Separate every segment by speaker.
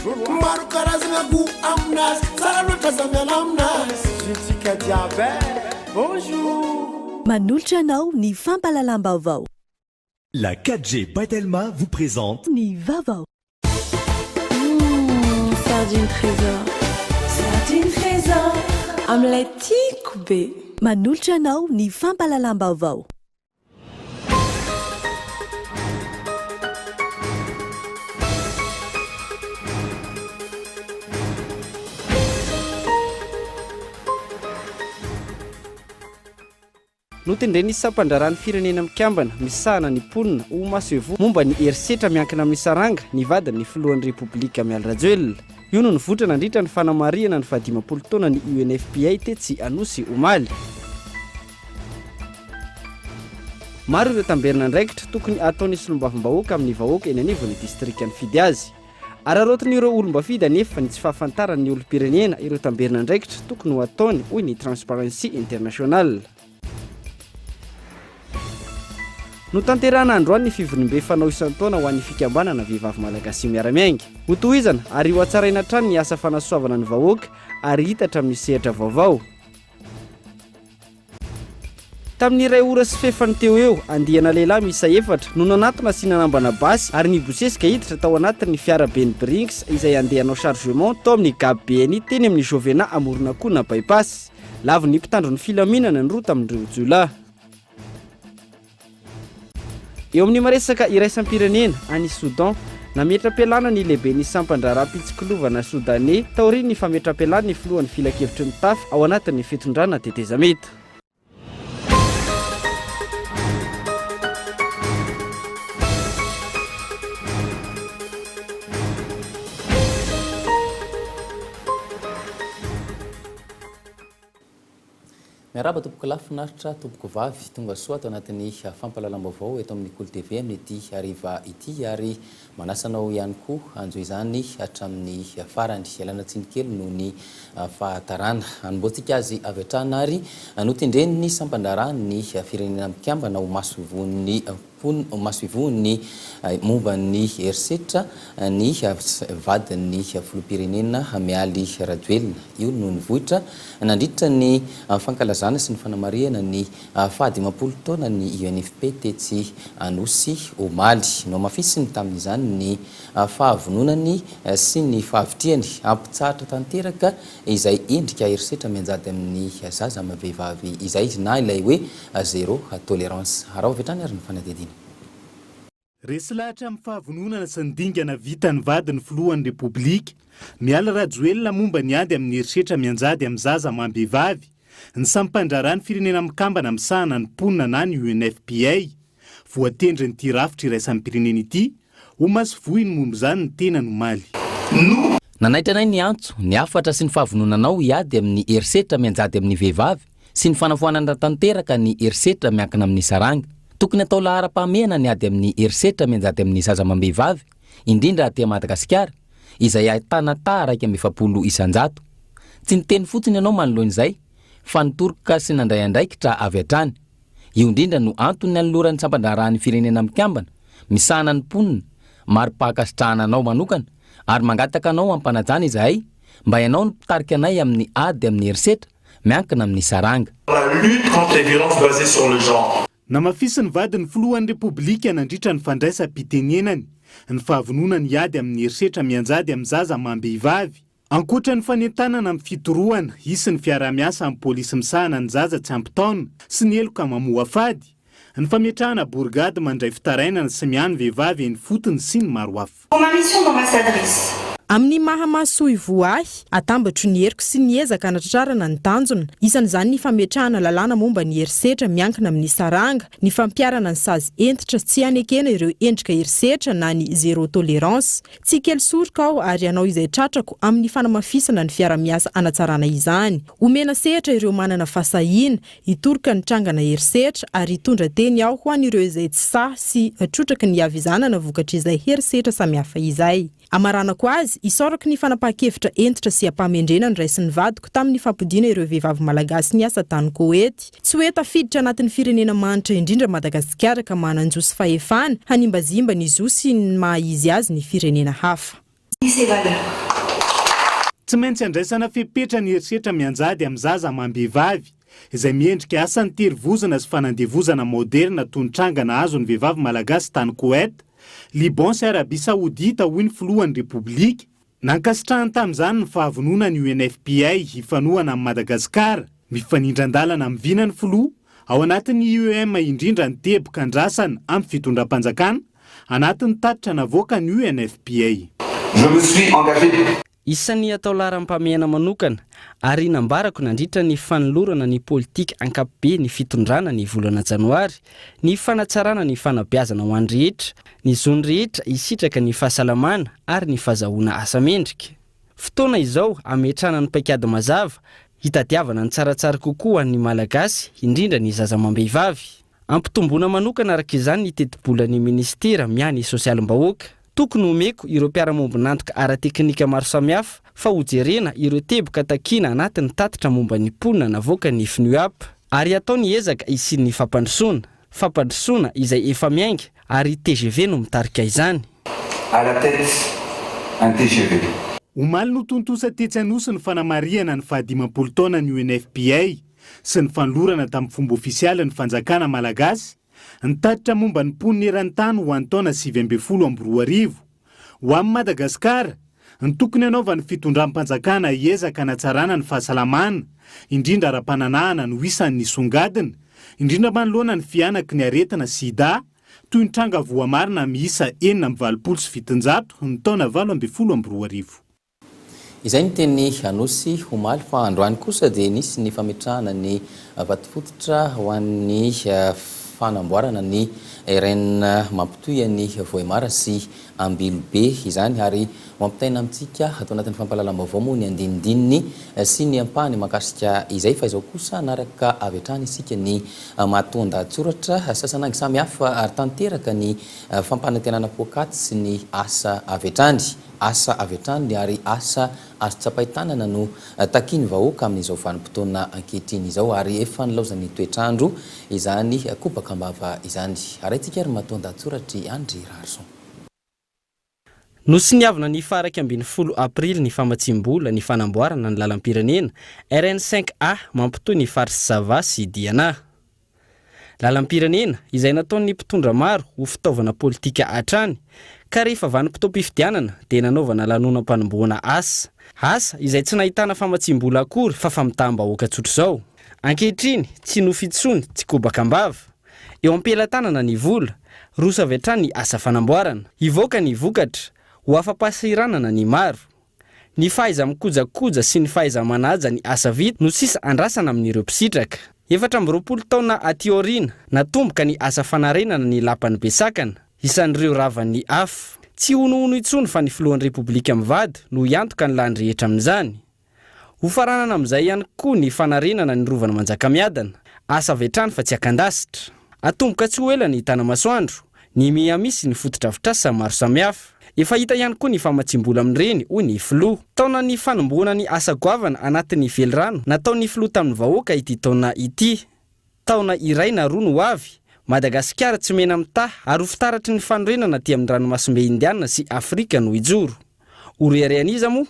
Speaker 1: Maro karazagna gout aminazy Tsara loatra za miala aminazy Zitsika jiaby eh Bonjour.
Speaker 2: Manolotra anao ny fampahalalam-baovao.
Speaker 3: La 4G by Telma vous présente.
Speaker 2: Ny vaovao.
Speaker 4: Hum, sardine trésor. Sardine trésor. Amin'ilay tiako be.
Speaker 2: Manolotra anao ny fampahalalam-baovao.
Speaker 5: Notendren'ny Sampandraharahan'ny Firenena Mikambana misahana ny mponina ho masoivoho momba ny herisetra miankina amin'ny saranga ny vadin'ny filohan'ny Repoblika Mialy Rajoelina. Io no nivoitra nandritra ny fanamarihana ny fahadimampolo taonan'ny UNFPA tetsy Anosy omaly. Maro ireo tamberin'andraikitra tokony hataon'ny solombavambahoaka amin'ny vahoaka eny anivon'ny distrika nifidy azy. Araraotin'ireo olom-boafidy anefa ny tsy fahafantaran'ny olom-pirenena ireo tamberin'andraikitra tokony ho ataony, hoy ny Transparency International. Notanterahana androany ny fivoriambe fanao isan-taona ho an'ny fikambanana Vehivavy Malagasy Miara-Miainga. Hotohizana ary hohatsaraina hatrany ny asa fanasoavana ny vahoaka ary hitatra amin'ny sehatra vaovao. Tamin'ny iray ora sy fefany teo eo, andiana lehilahy miisa efatra no nanatona sy nanambana basy ary nibosesika hiditra tao anatin'ny fiara ben'ny Brinks izay handeha hanao chargement tao amin'ny Gab BNI teny amin'ny Jovena Amoronakona Bypass. Lavon'ny mpitandro ny filaminana ny roa tamin'ireo jiolahy. Eo amin'ny maresaka iraisam-pirenena, any Soudan, nametra-pialana ny lehiben'ny sampan-draharaham-pitsikilovana Sodaney taorian'ny fametram-pialan'ny filohan'ny filankevitry ny tafika ao anatin'ny fitondrana tetezamita.
Speaker 6: Miarahaba tompoko lahy finaritra tompoko vavy tonga soa ato anatin'ny fampahalalam-baovao eto amin'ny Kolo TV amin'ity hariva ity ary manasa anao ihany koa hanjohy izany hatramin'ny farany. Ialana tsiny kely noho ny fahatarana. Hanombohantsika azy avy hatrany ary notendren'ny sampan-draharahan'ny Firenena Mikambana ho masoivohon'ny masoivohon'ny momba ny herisetra ny vadin'ny filoham-pirenena Mialy Rajoelina. Io no nivoitra nandritra ny fankalazana sy ny fanamarihana ny fahadimampolo taonan'ny UNFP tetsy Anosy omaly. Nohamafisiny tamin'izany ny fahavononany sy ny fahavitrihany hampitsahatra tanteraka izay endrika herisetra mianjady amin'ny zaza amam-behivavy izay na ilay hoe Zéro tolérance. Araho avy hatrany ary ny fanadihadiana.
Speaker 7: Resy lahatra amin'ny fahavononana sy ny dingana vita ny vadin'ny filohan'ny Repoblika, Mialy Rajoelina momba ny ady amin'ny herisetra mianjady amin'ny zaza amam-behivavy, ny sampandraharahan'ny Firenena Mikambana misahana ny mponina na ny UNFPA. Voatendrin'ity rafitra iraisam-pirenena ity ho masoivohiny momba izany ny tenany omaly.
Speaker 6: No. Nanaitra anay ny antso, ny hafatra sy ny fahavononanao hiady amin'ny herisetra mianjady amin'ny vehivavy sy ny fanafoanana tanteraka ny herisetra miankina amin'ny saranga. Tokony atao laharam-pahamehana ny ady amin'ny herisetra mianjady amin'ny zaza amam-behivavy, indrindra aty Madagasikara, izay ahitana taha 41 isan-jato. Tsy niteny fotsiny ianao manoloana izay, fa nitoroka sy nandray andraikitra avy hatrany. Io indrindra no antony nanoloran'ny sampan-draharahan'ny Firenena Mikambana misahana ny mponina mari-pahankasitrahana anao manokana ary mangataka anao am-panajana izahay mba ianao no mpitarika anay amin'ny ady amin'ny herisetra miankina amin'ny saranga.
Speaker 8: La lutte contre les violences basées sur le genre.
Speaker 7: Namafisin'ny vadin'ny filohan'ny Repoblika nandritra ny fandraisam-pitenenany ny fahavononany hiady amin'ny herisetra mianjady amin'ny zaza amam-behivavy. Ankoatra ny fanentanana amin'ny fitorohana, hisy ny fiaraha-miasa amin'ny polisy misahana ny zaza tsy ampy taona sy ny heloka mamoafady, ny fametrahana borigady mandray fitarainana sy miahy ny vehivavy eny fotony sy ny maro hafa.
Speaker 9: Pour ma mission d'ambassadrice.
Speaker 10: Amin'ny maha masoivoho ahy, atambatro ny heriko sy ny ezaka hanatratrarana ny tanjona, isan'izany ny fametrahana lalàna momba ny herisetra miankina amin'ny saranga, ny fampiharana ny sazy hentitra tsy hanekena ireo endrika herisetra na ny zéro tolérance. Tsy hikely soroka aho ary hanao izay tratrako amin'ny fanamafisana ny fiara-miasa hanatsarana izany. Homena sehatra ireo manana fahasahiana, hitoroka ny trangana herisetra ary hitondra teny aho ho an'ireo izay tsy sahy sy trotraky ny havizanana vokatr'izay herisetra samihafa izay. Amaranako azy, isaorako ny fanapahan-kevitra hentitra sy am-pahamendrena noraisin'ny vadiko tamin'ny fampodiana ireo vehivavy malagasy niasa tany Koety. Tsy hoe tafiditra anatin'ny firenena mahantra indrindra Madagasikara ka manan-jo sy fahefana hanimbazimba ny zo sy ny maha izy azy ny firenena hafa.
Speaker 9: Ses valeurs.
Speaker 7: Tsy maintsy andraisana fepetra ny herisetra mianjady amin'ny zaza amam-behivavy, izay miendrika asa an-terivozona sy fanandevozana maoderina toy ny tranga nahazo ny vehivavy malagasy tany Koety, Liban sy Arabia Saodita, hoy ny filohan'ny Repoblika. Nankasitrahany tamin'izany ny fahavononan'ny UNFPA hifanohana amin'i Madagasikara. Mifanindran-dalana amin'ny vinan'ny filoha, ao anatin'ny IEM indrindra ny teboka andrasana amin'ny fitondram-panjakana, anatin'ny tatitra navoakan'ny UNFPA.
Speaker 11: Je me suis engagé.
Speaker 5: Isan'ny atao laharam-pahamehana manokana ary nambarako nandritra ny fanolorana ny politika ankapobe ny fitondrana ny volana janoary ny fanatsarana ny fanabeazana ho an'ny rehetra, ny zon'ny rehetra hisitraka ny fahasalamana ary ny fazahoana asa mendrika. Fotoana izao hametrahana ny paikady mazava hitadiavana ny tsaratsara kokoa ho an'ny Malagasy, indrindra ny zaza amam-behivavy. Ampitomboina manokana araka izany ny tetibolan'ny minisitera miahy ny sosialim-bahoaka. Tokony homeko ireo mpiara-mombon'antoka ara-teknika maro samihafa fa hojerena ireo teboka takiana anatin'ny tatitra momba ny mponina navoakan'ny FNUAP. Ary hatao ny ezaka hisian'ny fampandrosoana. Fampandrosoana izay efa miainga ary tgv no mitarika izany.
Speaker 11: À la tête un tgv.
Speaker 7: Omaly no tontosa tetsy Anosy ny fanamarihana ny fahadimampolo taonan'ny UNFPA sy ny fanolorana tamin'ny fomba ofisialy ny fanjakana malagasy ny tatitra momba ny mponina eran-tany ho an'ny taona 2019. Ho an'i Madagasikara, ny tokony hanaovan'ny fitondram-panjakana ezaka hanatsarana ny fahasalamana, indrindra ara-pananahana no isan'ny nisongadina, indrindra manoloana ny fihanaky ny aretina sida, toy ny tranga voamarina miisa 786 ny taona 2018.
Speaker 6: Izay ny teny Anosy omaly fa androany kosa dia nisy ny fametrahana ny vatofototra ho an'ny fanamboarana ny RN mampitohy an'i Vohemar sy Ambilobe izany ary ho ampitaina amintsika ato anatin'ny fampahalalam-baovao moa ny andinindininy sy ny ampahany mahakasika izay fa izao kosa hanaraka avy hatrany isika ny matoan-dahatsoratra sasanangy samihafa ary tanteraka ny fampanantenana poakaty sy ny asa avy hatrany. Asa avy hatrany ary asa azo tsapain-tanana no takian'ny vahoaka amin'izao vanim-potoana ankehitriny izao ary efa nilaozan'ny toetr'andro izany kobaka am-bava izany. Arahintsika ary matoan-dahatsoratr'i Andry Raharison.
Speaker 5: Nosoniavina ny faha 11 aprily ny famatsiam-bola ny fanamboarana ny lalam-pirenena RN cinq A mampitohy ny faritr'i Sava sy Diana. Lalam-pirenena izay nataon'ny mpitondra maro ho fitaovana politika hatrany, ka rehefa vanim-potoam-pifidianana dia nanaovana lanonam-panombohana asa. Asa izay tsy nahitana famatsiam-bola akory fa famitaham-bahoaka tsotr'izao. Ankehitriny, tsy nofy intsony, tsy kobaka am-bava. Eo am-pelatanana ny vola, roso avy hatrany ny asa fanamboarana. Hivoaka ny vokatra, ho afa-pahasahiranana ny maro. Ny fahaiza-mikojakoja sy ny fahaiza-manaja ny asa vita no sisa andrasana amin'ireo mpisitraka. 24 taona aty aoriana, natomboka ny asa fanarenana ny lapan'i Besakana, isan'ireo ravan'ny afo. Tsy honohono intsony fa ny filohan'ny Repoblika mivady no hiantoka ny lany rehetra amin'izany. Hofaranana amin'izay ihany koa ny fanarenana ny rovan'i Manjakamiadana. Asa avy hatrany fa tsy akan-dasitra. Atomboka tsy ho ela ny Tanamasoandro, ny Miami sy ny fotodrafitrasa maro samihafa. Efa hita ihany koa ny famatsiam-bola amin'ireny, hoy ny filoha. Taonan'ny fanombohana ny asa goavana anatin'ny velirano nataon'ny filoha tamin'ny vahoaka ity taona ity. Taona iray na roa no ho avy, Madagasikara tsy mena-mitaha ary ho fitaratry ny fanorenana aty amin'ny ranomasimbe Indiana sy Afrika no hijoro. Ho reharehan'iza moa?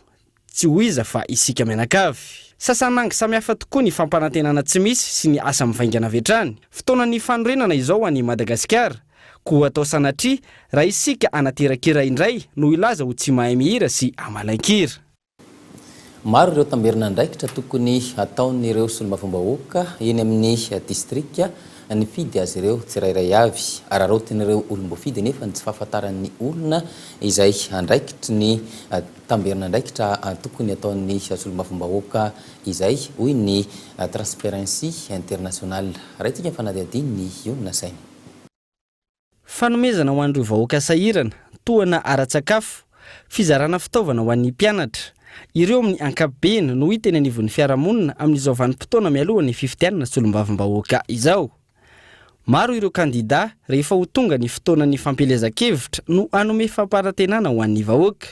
Speaker 5: Tsy ho iza fa isika mianakavy. Sasanangy samihafa tokoa ny fampanantenana tsy misy sy ny asa mivaingana avy hatrany. Fotoanan'ny fanorenana izao ho an'i Madagasikara. Koa atao sanatria raha isika hanaterakira indray no hilaza ho tsy mahay mihira sy hamalain-kira.
Speaker 6: Maro ireo tamberin'andraikitra tokony hataon'ireo solombavambahoaka eny amin'ny distrika nifidy azy ireo tsirairay avy. Araraotin'ireo olom-boafidy anefa ny tsy fahafantaran'ny olona izay andraikitry ny Tamberin'andraikitra tokony ataon'ny solombavambahoaka izay, hoy ny Transparency International. Raintsika ny fanadihadian'ny Ionona Saina.
Speaker 5: Fanomezana ho an'ireo vahoaka sahirana, tohana ara-tsakafo, fizarana fitaovana ho an'ny mpianatra. Ireo amin'ny ankapobeny no hita eny anivon'ny fiarahamonina amin'izao vanim-potoana mialohan'ny fifidianana solombavambahoaka izao. Maro ireo kandidà rehefa ho tonga ny fotoanan'ny fampielezan-kevitra no hanome fampanantenana ho an'ny vahoaka.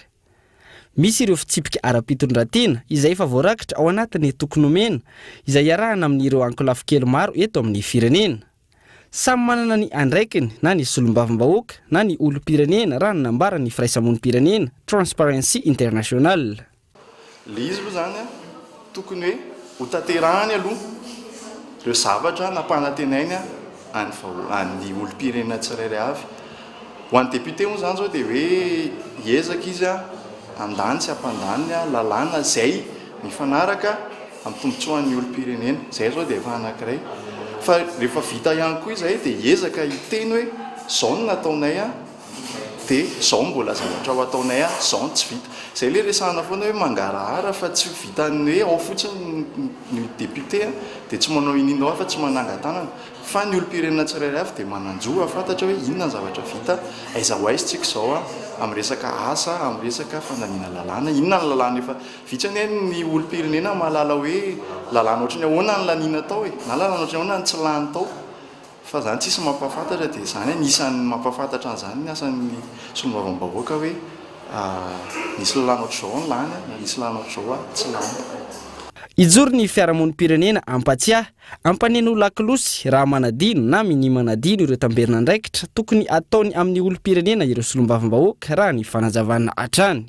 Speaker 5: Misy ireo fitsipika ara-pitondran-tena izay efa voarakitra ao anatin'ny toko nomena izay iarahana amin'ireo ankolafy kely maro eto amin'ny firenena. Samy manana ny andraikiny na ny solombavambahoaka na ny olom-pirenena raha ny nambaran'ny firaisamonim-pirenena Transparency International.
Speaker 8: Le izy aloha zany an, tokony hoe ho tanterahany aloha ireo zavatra nampanantenainy an'ny vahoaka, an'ny olom-pirenena tsirairay avy. Ho an'ny député moa zany zao dia hoe hiezaka izy handany sy hampandany lalàna izay mifanaraka amin'ny tombontsoan'ny olom-pirenena. Izay izao dia efa anankiray. Fa rehefa vita ihany koa izay dia hiezaka hiteny hoe izao no nataonay dia izao no mbola zavatra ho ataonay, izao no tsy vita. Izay ilay resahana foana hoe mangarahara fa tsy vitan'ny hoe ao fotsiny ny député dia tsy manao iniana ao fa tsy manangan-tanana. Fa ny olom-pirenena tsirairay avy dia manan-jo hahafantatra hoe inona ny zavatra vita, aiza ho aiza tsika izao amin'ny resaka asa, amin'ny resaka fandaniana lalàna, inona ny lalàna efa, vitsy anie ny olom-pirenena mahalala hoe lalàna ohatry ny ahoana ny laniana tao e, na lalàna ohatry ny ahoana ny tsy lany tao, fa izany tsisy mampahafantatra dia izany anisan'ny mampahafantatra an'izany ny asan'ny solombavambahoaka hoe nisy lalàna ohatr'izao ny lany na nisy lalàna ohatr'izao tsy lany.
Speaker 5: Hijoro ny fiarahamonim-pirenena hampatsiahy Hampaneno lakolosy raha manadino na minia manadino ireo tamberin'andraikitra tokony ataony amin'ny olom-pirenena ireo solombavambahoaka raha ny fanazavana hatrany.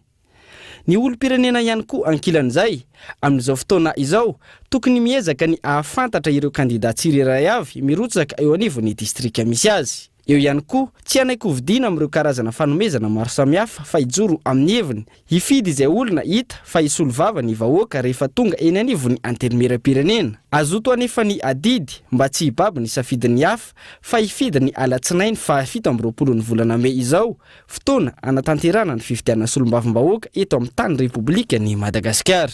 Speaker 5: Ny olom-pirenena ihany koa ankilan'izay, amin'izao fotoana izao, tokony miezaka ny hahafantatra ireo kandida tsirairay avy mirotsaka eo anivon'ny distrika misy azy. Eo ihany koa, tsy hanaiky hovidiana amin'ireo karazana fanomezana maro samihafa fa hijoro amin'ny heviny, hifidy izay olona hita fa hisolo vava ny vahoaka rehefa tonga eny anivon'ny Antenimierampirenena. Hazoto hanefa ny adidy mba tsy hibaby ny safidin'ny hafa fa hifidy ny alatsinainy faha 27 ny volana mey izao, fotoana hanatanterahana ny fifidianana solombavambahoaka eto amin'ny tany Repoblikan'i Madagasikara.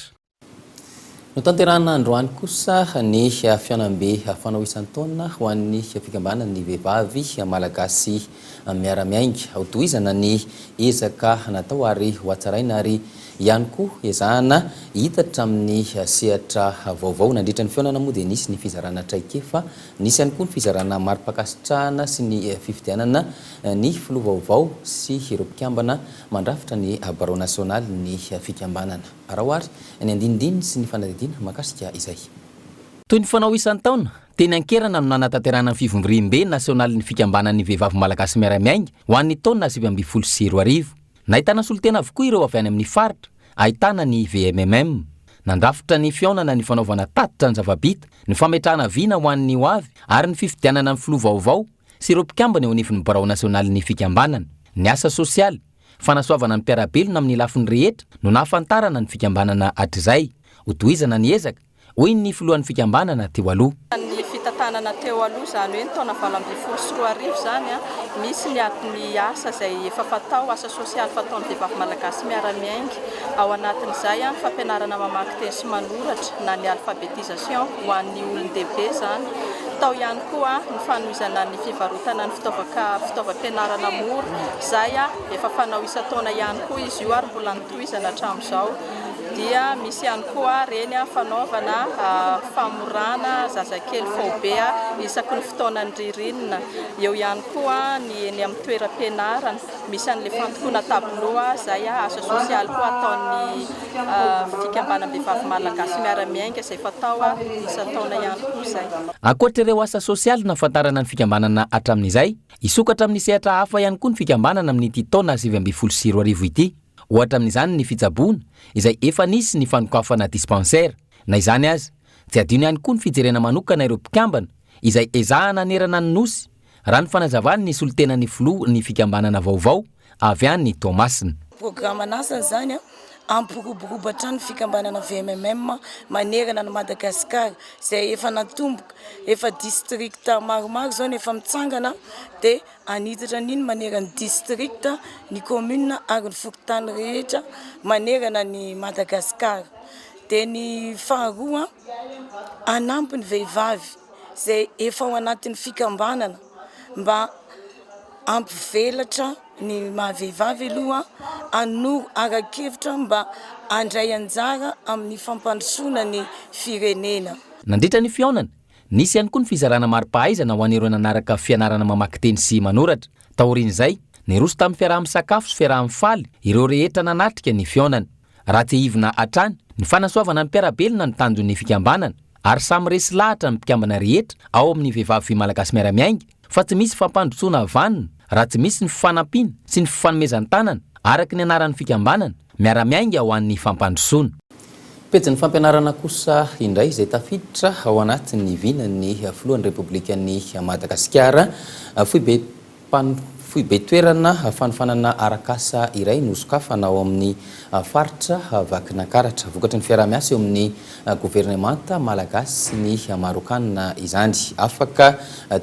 Speaker 6: Notanterahina androany kosa ny fihaonambe fanao isan-taona ho an'ny fikambanan'ny vehivavy malagasy miara-miainga. Hotohizana ny ezaka natao ary hohatsaraina ary ihany koa ezahana hiitatra amin'ny sehatra vaovao. Nandritra ny fihaonana moa dia nisy ny fizarana traikefa, nisy ihany koa ny fizarana mari-pankasitrahana sy ny fifidianana ny filoha vaovao sy ireo mpikambana mandrafitra ny birao nasionalin'ny fikambanana. Araho àry ny andinindininy sy ny fanadihadiana mahakasika izay. Toy ny fanao isan-taona, teny Ankerana no nanatanterahana ny fivoriambe nasionalin'ny fikambanan'ny vehivavy malagasy miara-miainga ho an'ny taona 2019. Nahitana solontena avokoa ireo avy any amin'ny faritra ahitana ny VMMM. Nandrafitra ny fihaonana ny fanaovana tatitra ny zava-bita, ny fametrahana vina ho an'ny ho avy ary ny fifidianana ny filoha vaovao sy ireo mpikambana eo anivon'ny birao nasionalin'ny fikambanana. Ny asa sosialy, Fanasoavana ny mpiara-belona amin'ny lafiny rehetra no nahafantarana ny fikambanana hatrizay. Hotohizana ny ezaka, hoy ny filohan'ny fikambanana teo aloha.
Speaker 12: Ny fitantanana teo aloha, izany hoe ny taona 2018 izany, misy ny ny asa izay efa fatao, asa sosialy fataon'ny vehivavy malagasy miara-miainga. Ao anatin'izay ny fampianarana mamaky teny sy manoratra na ny alphabétisation ho an'ny olon-dehibe izany. Tao ihany koa ny fanohizana ny fivarotana ny fitaovam-pianarana mora, izay efa fanao isan-taona ihany koa izy io ary mbola notohizana hatramin'izao. Dia misy ihany koa ireny fanaovana famorana zazakely faobe isaky ny fotoanan'ny ririnina. Eo ihany koa ny eny amin'ny toeram-pianarana, misy an'ilay fandokoana tableau izay asa sosialy koa ataon'ny fikambanam-behivavy malagasy miara-miainga izay fatao isan-taona ihany koa izay.
Speaker 6: Ankoatra ireo asa sosialy nahafantarana ny fikambanana hatramin'izay, hisokatra amin'ny sehatra hafa ihany koa ny fikambanana amin'ity taona 2019 ity. Ohatra amin'izany ny fitsaboana, izay efa nisy ny fanokafana dispensaire. Na izany aza, tsy adino ihany koa ny fijerena manokana ireo mpikambana, izay ezahana hanerana ny Nosy, raha ny fanazavan'ny solontenan'ny filoha ny fikambanana vaovao avy any Toamasina.
Speaker 13: Programan'asany izany hampiroborobo hatrany ny fikambanana VMMM manerana an'i Madagasikara izay efa natomboka, efa district maromaro izao no efa mitsangana dia hanitatra an'iny manerana ny district, ny commune ary ny fokontany rehetra manerana an'i Madagasikara. Dia ny faharoa hanampy ny vehivavy izay efa ao anatin'ny fikambanana mba hampivelatra ny maha vehivavy aloha, hanoro ara-kevitra mba handray anjara amin'ny fampandrosoana ny firenena.
Speaker 6: Nandritra ny fihaonana, nisy ihany koa ny fizarana mari-pahaizana ho an'ireo nanaraka fianarana mamaky teny sy manoratra. Taorian'izay, niroso tamin'ny fiaraha-misakafo sy fiaraha-mifaly ireo rehetra nanatrika ny fihaonana. Raha tsiahivina hatrany, ny fanasoavana ny mpiara-belona no tanjon'ny fikambanana ary samy resy lahatra ny mpikambana rehetra ao amin'ny Vehivavy Malagasy Miara-Miainga. fa tsy misy fampandrosoana vanona raha tsy misy ny fanampiana sy ny fifanomezan-tanana araka ny anaran'ny fikambanana Miara-miainga ho an'ny fampandrosoana. Pejin'ny fampianarana kosa indray izay tafiditra ao anatin'ny vinan'ny filohan'ny Repoblikan'i Madagasikara. Foibe foibe toerana fanofanana arak'asa iray no sokafana ao amin'ny faritra Vakinankaratra. Vokatry ny fiaraha-miasa eo amin'ny governemanta malagasy sy ny marokanina izany. Afaka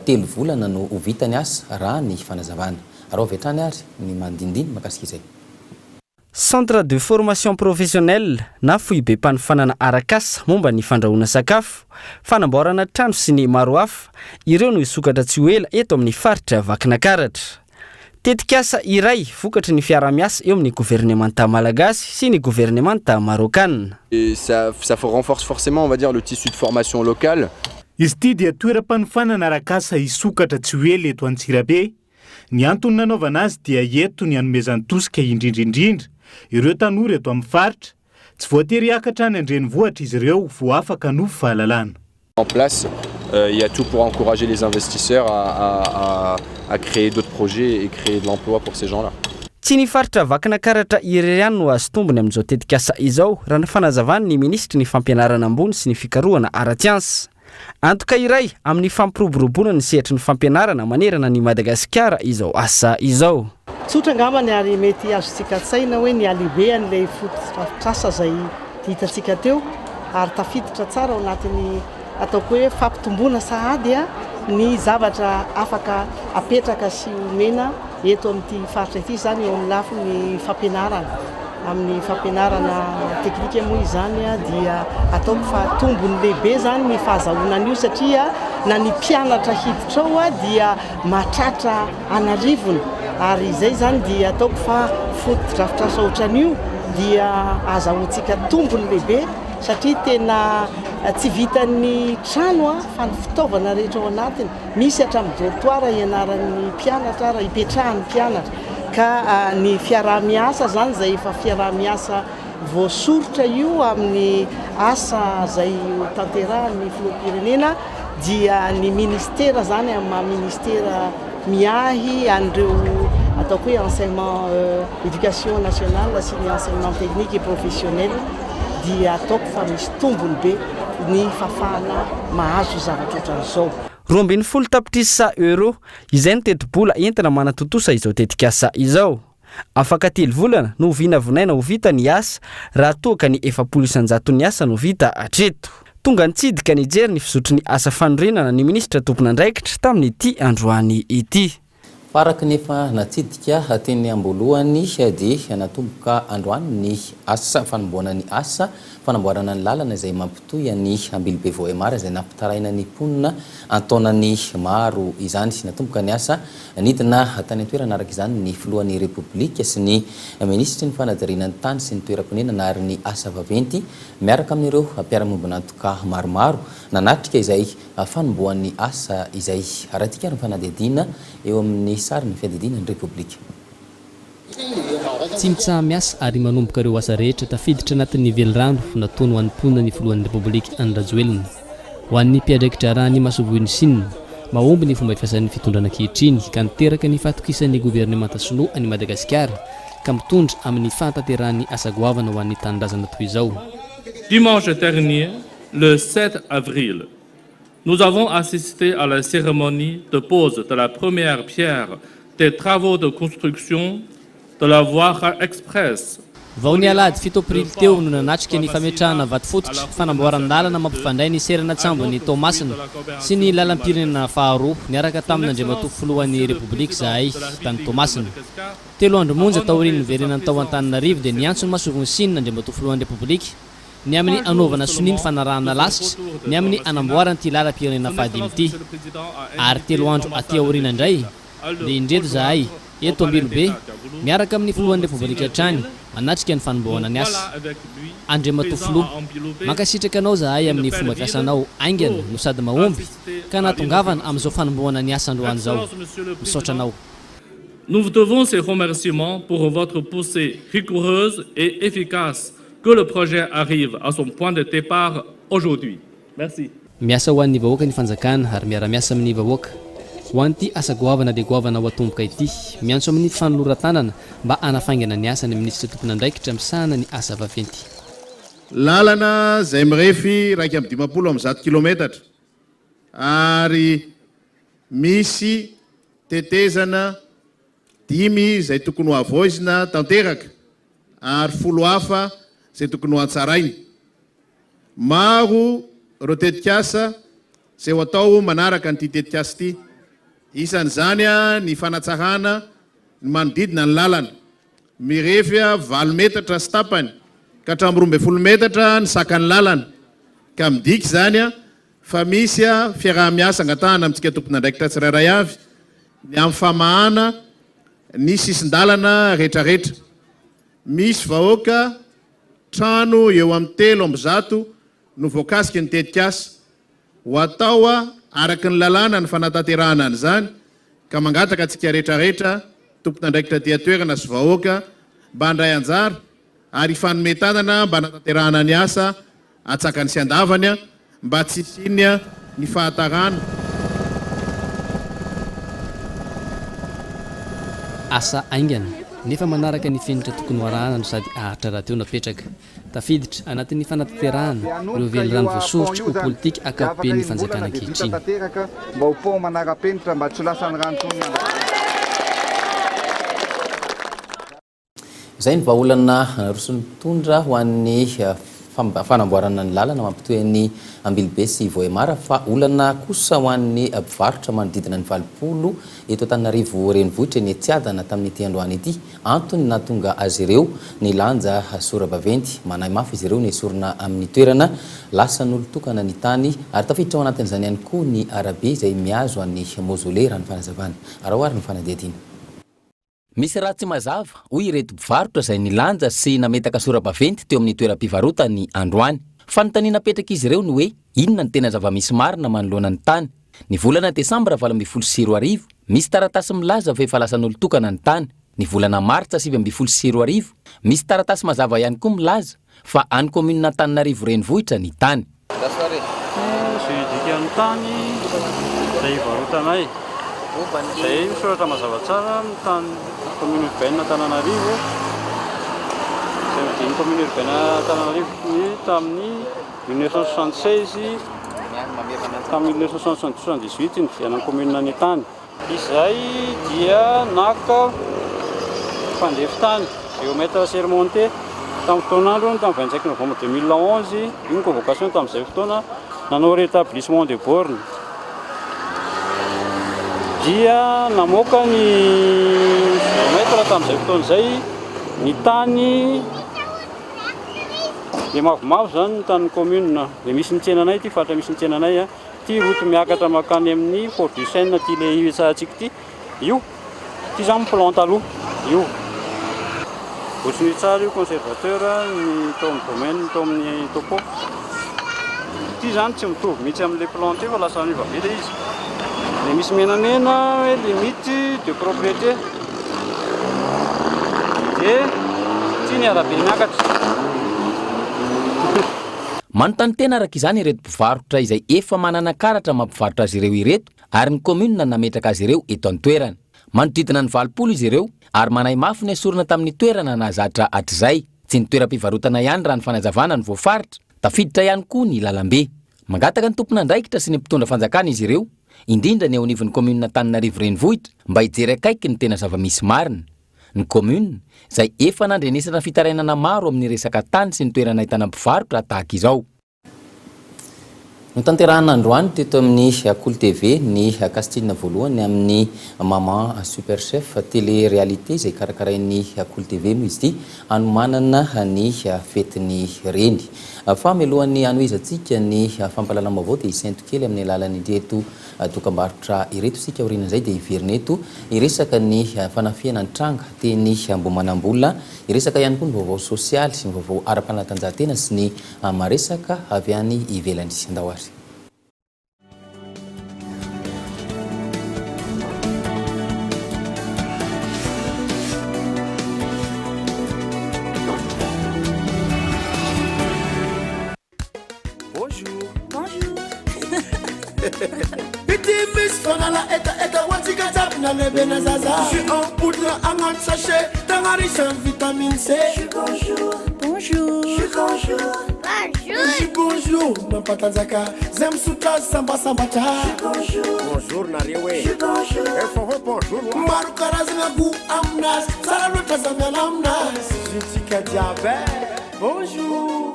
Speaker 6: telo volana no ho vita ny asa raha ny fanazavana. Araho avy hatrany ary ny mandindiny mahakasika izay.
Speaker 5: Centre de formation professionnelle na foibem-panofanana arak'asa momba ny fandrahoana sakafo, fanamboarana trano sy ny maro hafa, ireo no hisokatra tsy ho ela eto amin'ny faritra Vakinakaratra. Tetikasa iray vokatry ny fiaraha-miasa eo amin'ny governemanta malagasy sy ny governemanta marôkana.
Speaker 14: Et ça ça renforce forcément on va dire le tissu de formation local.
Speaker 7: Izy ity dia toeram-panofanana arak'asa hisokatra tsy ho ela eto Antsirabe. Ny antony nanaovana azy dia eto ny hanomezany tosika indrindra indrindra ireo tanora eto amin'ny faritra. Tsy voatery hiakatra any an-drenivohitra izy ireo vao afaka hanovo fahalalana.
Speaker 14: En place, il y a tout pour encourager les investisseurs à à créer d'autres projets et créer de l'emploi pour ces gens-là.
Speaker 5: Tsy ny faritra Vakinakaratra irery ihany no azo tombony amin'izao tetikasa izao, raha ny fanazavan'ny minisitry ny Fampianarana ambony sy ny fikarohana ara-tsiansa. Antoka iray amin'ny fampiroboroboana ny sehatry ny fampianarana manerana an'i Madagasikara izao asa izao.
Speaker 15: Tsotra angambany ary mety azontsika an-tsaina hoe ny halehibehan'ilay fotodrafitrasa izay hitantsika teo ary tafiditra tsara ao anatin'ny ataoko hoe fampitomboana sahady ny zavatra afaka apetraka sy omena eto amin'ity faritra ity izany eo amin'ny lafiny fampianarana. Amin'ny fampianarana teknika moa izany dia ataoko fa tombony lehibe izany ny fahazahoana an'io satria na ny mpianatra hiditra ao dia mahatratra an'arivony ary izay izany dia ataoko fa fotodrafitrasa ohatran'io dia ahazahoantsika tombony lehibe satria tena tsy vitan'ny trano fa ny fitaovana rehetra ao anatiny, misy hatramin'ny dortoir ianaran'ny mpianatra ary ipetrahan'ny mpianatra. Ka ny fiaraha-miasa izany izay efa fiaraha-miasa voasoritra io amin'ny asa izay ho tanterahan'ny filoham-pirenena dia ny ministera izany amin'ny maha ministera miahy an'ireo ataoko hoe enseignement éducation nationale sy ny enseignement technique et professionnel dia ataoko fa misy tombony be ny fahafahana mahazo zavatra ohatran'izao.
Speaker 5: 12 tapitrisa euros Izay no tetibola entina manatontosa izao tetikasa izao. Afaka telo volana no vinavinaina ho vita ny asa raha toa ka ny 40 isan-jaton'ny asa no vita hatreto. Tonga nitsidika nijery ny fizotry ny asa fanorenana ny minisitra tompon'andraikitra tamin'ity androany ity.
Speaker 6: Fa araka ny efa natsidika teny am-boalohany dia natomboka androany ny asa fanombohana ny asa fanamboarana ny lalana izay mampitohy an'i Ambilobe Vohemar izay nampitaraina ny mponina an-taonany maro izany. Natomboka ny asa, nidina tany an-toerana araka izany ny filohan'ny Repoblika sy ny minisitry ny fanajariana ny tany sy ny toeram-ponenana ary ny asa vaventy miaraka amin'ireo mpiara-miombon'antoka maromaro nanatrika izay fanombohan'ny asa izay. Arahintsika ary ny fanadihadiana eo amin'ny sarin'ny fiadidiana ny Repoblika.
Speaker 16: Tsy mitsaha-miasa ary manomboka ireo asa rehetra tafiditra anatin'ny velirano nataony ho an'ny mponina ny filohan'ny Repoblika Andry Rajoelina. Ho an'ny mpiandraiki-draharahan'ny masoivohon'i Sina, mahomby ny fomba fiasan'ny fitondrana ankehitriny ka niteraka ny fahatokisan'ny governemanta sinoa an'i Madagasikara ka mitondra amin'ny fahatanterahan'ny asa goavana ho an'ny tanindrazana toy izao.
Speaker 17: Dimanche dernier, le 7 avril, nous avons assisté à la cérémonie de pose de la première pierre des travaux de construction de la voie express.
Speaker 16: Vao ny alahady fito aprily teo no nanatrika ny fametrahana vatofototra fanamboaran-dalana mampifandray ny seranan-tsambon'i Toamasina sy ny lalam-pirenena faharoa niaraka tamin'Andriamatoa Filohan'ny Repoblika izahay tany Toamasina. Telo andro monja taorian'ny niverenany tao Antananarivo dia niantso ny masoivohon'i Sina Andriamatoa Filohan'ny Repoblika ny amin'ny hanaovana sonia ny fanarahana lasitra ny amin'ny hanamboarana ity lalam-pirenena fahadimy ity. Ary telo andro aty aoriana indray dia indreto izahay eto Ambilobe miaraka amin'ny Filohan'ny Repoblika hatrany manatrika ny fanombohana ny asa. Andriamatoa Filoha, mankasitraka anao izahay amin'ny fomba fiasanao haingana no sady mahomby ka nahatongavana amin'izao fanombohana ny asa androany izao. Misaotra anao.
Speaker 17: Nous vous devons ces remerciements pour votre poussée rigoureuse et efficace Que le projet arrive à son point de départ aujourd'hui. Merci.
Speaker 16: Miasa ho an'ny vahoaka ny fanjakana ary miara-miasa amin'ny vahoaka. Ho an'ity asa goavana dia goavana ho atomboka ity, miantso amin'ny fanoloran-tanana mba hanafaingana ny asa ny minisitra tompon'andraikitra misahana ny asa vaventy.
Speaker 18: Lalana izay mirefy 151 kilometatra ary misy tetezana dimy izay tokony ho havaozina tanteraka ary folo hafa izay tokony ho hatsaraina. Maro ireo tetikasa izay ho atao manaraka an'ity tetikasa ity. Isan'izany ny fanatsarana ny manodidina ny lalana. Mirefy valo metatra sy tapany ka hatramin'ny 12 metatra ny sakan'ny lalana, ka midika izany fa misy fiaraha-miasa angatahana amintsika tompon'andraikitra tsirairay avy ny amin'ny famahana ny sisin-dalana rehetrarehetra. Misy vahoaka trano eo amin'ny 103 no voakasiky ny tetikasa. Ho atao araka ny lalàna ny fanatanterahana an'izany ka mangataka antsika rehetrarehetra, tompon'andraikitra aty an-toerana sy vahoaka mba handray anjara ary hifanome tanana mba hanatanterahana ny asa antsakany sy andavany mba tsy hisian'ny ny fahatarana.
Speaker 16: Asa haingana, nefa manaraka ny fenitra tokony ho arahana no sady haharitra rahateo napetraka. Tafiditra anatin'ny fanatanterahana ireo velirano voasoritra ho politika ankapoben'ny fanjakana ankehitriny.
Speaker 11: Mba ho pont manara-penitra mba tsy ho lasan'ny rano intsony ny andro.
Speaker 6: Izay ny vahaolana naroson'ny mpitondra ho an'ny fanamboarana ny lalana mampitohy an'i Ambilobe sy Vohemar fa olana kosa ho an'ny mpivarotra manodidina ny 80 eto Antananarivo renivohitra eny Tsiadana tamin'ity androany ity. Antony nahatonga azy ireo nilanja sora-baventy. Manahy mafy izy ireo nesorina amin'ny toerana lasan'olon-tokana ny tany ary tafiditra ao anatin'izany ihany koa ny arabe izay mihazo an'i Mausolée raha ny fanazavana. Araho ary ny fanadihadiana. Misy raha tsy mazava, hoy ireto mpivarotra izay nilanja sy nametaka sora-baventy teo amin'ny toeram-pivarotany androany. Fanontaniana apetrak'izy ireo ny hoe inona no tena zava-misy marina manoloana ny tany. Ny volana desambra 2018, misy taratasy milaza fa efa lasan'olon-tokana ny tany. Ny volana martsa 2019, misy taratasy mazava ihany koa milaza fa any commune Antananarivo renivohitra ny tany.
Speaker 19: Juridique ny tany izay hivarotanay. Izay misoratra mazava tsara ny tany commune urbaine Antananarivo. Izay nodian'ny commune urbaine Antananarivo ny tamin'ny 1976 tamin'ny 1978 nividianan'ny commune ny tany. Izay dia naka mpandefy tany, géomètre assermenté, tamin'ny fotoan'androny, tamin'ny 25 novembre 2011, io ny convocation tamin'izay fotoana, nanao rétablissement de borne. Dia namoaka ny géomètre tamin'izay fotoana izay ny tany, le mavomavo izany ny tanin'ny commune, le misy ny tsenanay ity, faritra misy ny tsenanay. Ity route miakatra mankany amin'ny Port du Seine ity le ivetsahantsika ity, io, ity zany plan taloha, io. Ohatran'io tsara io conservateur ny tao amin'ny domaine, tao amin'ny topo. Ity zany tsy mitovy mihitsy amin'ilay plan teo fa lasa niova be ilay izy. Le misy menamena hoe limite de propriété. Dia ity ny arabe miakatra.
Speaker 6: Manontany tena araka izany ireto mpivarotra izay efa manana karatra mampivarotra azy ireo ireto ary ny kaominina nametraka azy ireo eto an-toerana. Manodidina ny 80 izy ireo ary manahy mafy ny esorina tamin'ny toerana nahazatra hatrizay. Tsy ny toeram-pivarotana ihany raha ny fanazavana no voafaritra, tafiditra ihany koa ny lalambe. Mangataka ny tompon'andraikitra sy ny mpitondra fanjakana izy ireo, indrindra ny eo anivon'ny kaominina Antananarivo Renivohitra mba hijery akaiky ny tena zava-misy marina. Ny commune, izay efa nandrenesana fitarainana maro amin'ny resaka tany sy ny toerana ahitana mpivarotra tahaka izao. Notanterahina androany teto amin'ny Kolo TV ny casting voalohany amin'ny Maman Super Chef télé réalité izay karakarain'ny Kolo TV moa izy ity hanomanana ny fetin'ny reny. Fa mialohan'ny hanohizantsika ny fampahalalam-baovao dia hisento kely amin'ny alalan'ireto Dokambarotra ireto isika aorianan'izay dia hiverina eto hiresaka ny fanafihana nitranga teny Ambohimanambola, hiresaka ihany koa ny vaovao sosialy sy ny vaovao ara-panatanjahantena sy ny maresaka avy any ivelany. Andao ary.
Speaker 1: Bonjour. Bonjour. Ity misy fanala hetaheta hoe. na lehibe na zaza. Jus en poudre agnaty sachet, tegna riche en vitamine C. Jus bonjour, bonjour, jus bonjour, bonjour, jus bonjour mampatanjaka zay misotra azy sambasambatra. Jus bonjour, bonjour nareo e, jus bonjour, efa hoe bonjour wa. Maro karazagna goût aminazy, tsara loatra aza miala aminazy. Jus-ntsika jiaby e, bonjour.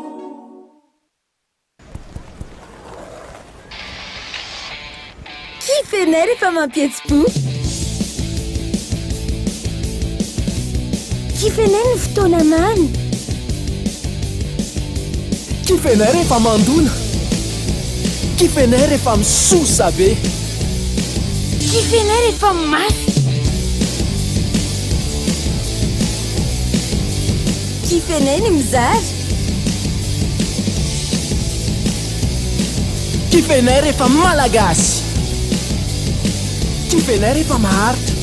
Speaker 9: Kifenay rehefa mampihetsi-po. Kifenay ny fotoana mamy.
Speaker 20: Kifenay rehefa mandona. Kifenay rehefa misosa be.
Speaker 9: Kifenay rehefa mafy. Kifenay ny mizara.
Speaker 20: Kifenay rehefa Malagasy. Kifenay rehefa maharitra.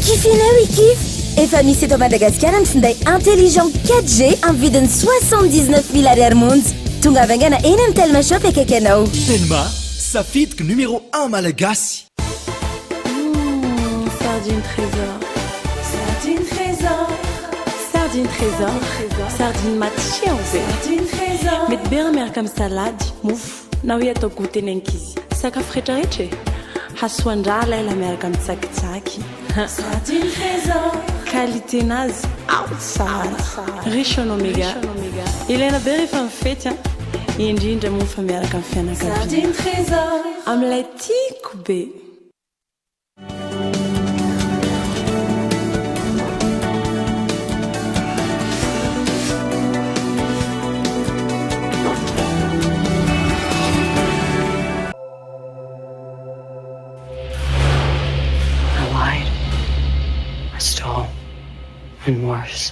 Speaker 9: Kifenay ry kif! Efa misy eto Madagasikara ny finday intelligent 4G amin'ny vidiny 79 mille ariary monja. Tongava haingana eny amin'ny Telma Shop akaiky anao.
Speaker 20: Telma, safidiko numéro un Malagasy.
Speaker 4: Mmh, sardine trésor. Sardine trésor. Sardine trésor. Sardine matsiro be. Sardine trésor. Mety be raha miaraka amin'ny salady, mofo, na hoe atao goûter ny ankizy. Sakafo rehetrarehetra e. Hasoan-draha ilay la miaraka amin'ny tsakitsaky. Sardine trésor. Qualité nazy ao tsara. Riche en oméga. Ilaina be rehefa mifety an. Indrindra moa fa miaraka amin'ny fianakaviana. Sardine trésor. Amin'ilay Tiako be.
Speaker 21: I lied. I stole. And worse.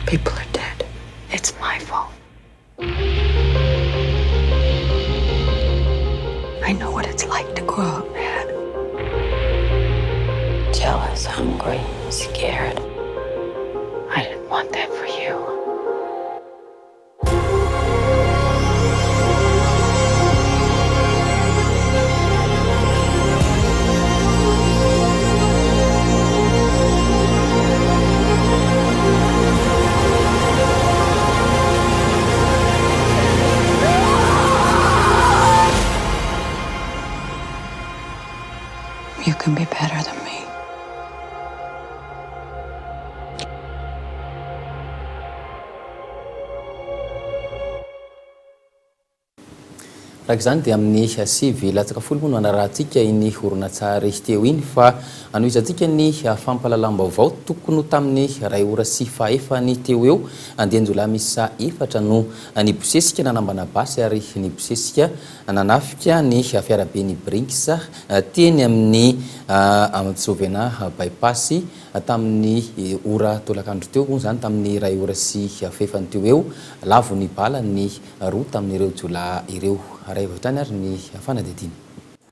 Speaker 21: People are dead. It's my fault. I know what it's like to grow up mad. Jealous, hungry, scared. I didn't want that for you. You can be better than me.
Speaker 6: Araka izany dia amin'ny 8.50 moa no hanarahantsika iny horonantsary teo iny fa hanohizantsika ny fampahalalam-baovao. Tokony ho tamin'ny iray ora sy fahefany teo ho eo, andian-jiolahy miisa efatra no nibosesika nanambana basy ary nibosesika nanafika ny fiaraben'ny Brinks teny amin'ny Antsovena Bypass tamin'ny ora tolakandro teo moa izany, tamin'ny iray ora sy fahefany teo ho eo. Lavo ny bala ny roa tamin'ireo jiolahy ireo. Arahivo avy hatrany ary ny fanadihadiana.